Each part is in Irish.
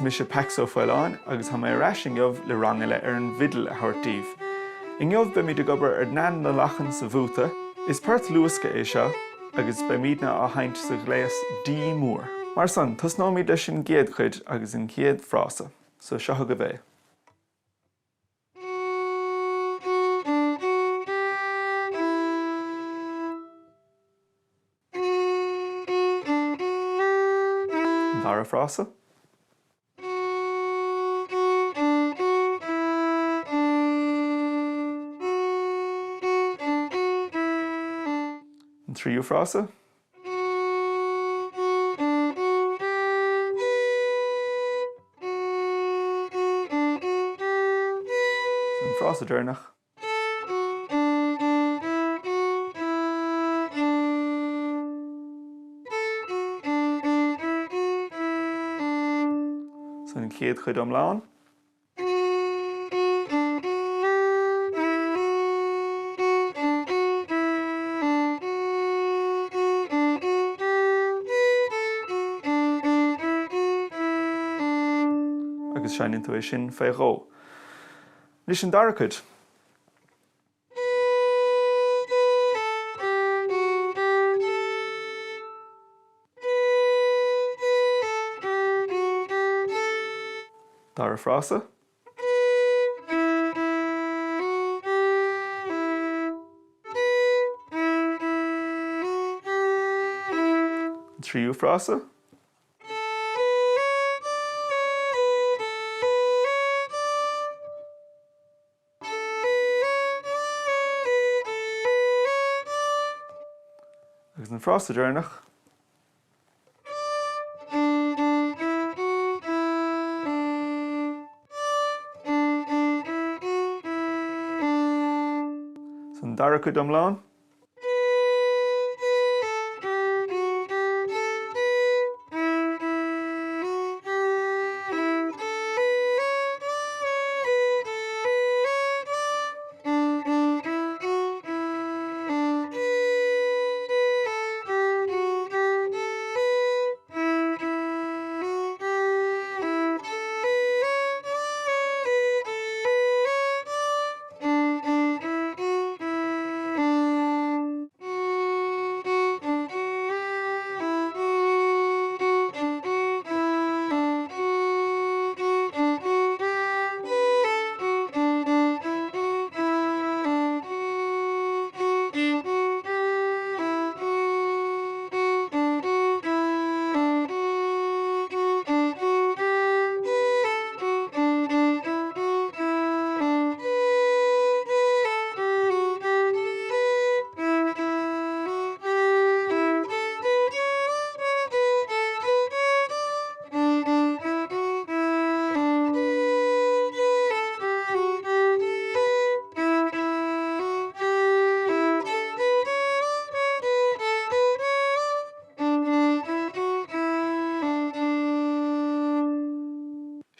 mise Pax Ó Faoláin agus tá mé ar ais inniu le rang eile ar an bhfidil a thabhairt daoibh. Inniu beimid ag obair ar Nead na Lachan sa Mhúta. Is port luasctha é seo agus beimidne á sheinnt sa ghléas D mór. Mar san, tosnóimid leis an gcéad chuid agus an chéad frása. So seo chugaibh é. An dara frása. An tríú frása. An frása deireanach. So an chéad chuid iomlán. Agus seinneann tú é sin fé dhó. Anois an dara cuid. Dara frása. An tríú frása. Agus an frása deireanach. So an dara cuid iomlán.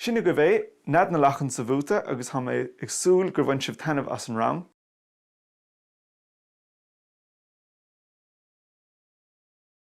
Sin agaibh é, Nead na Lachan sa Mhúta agus tá mé ag súil gur bhain sibh taitneamh as an rang.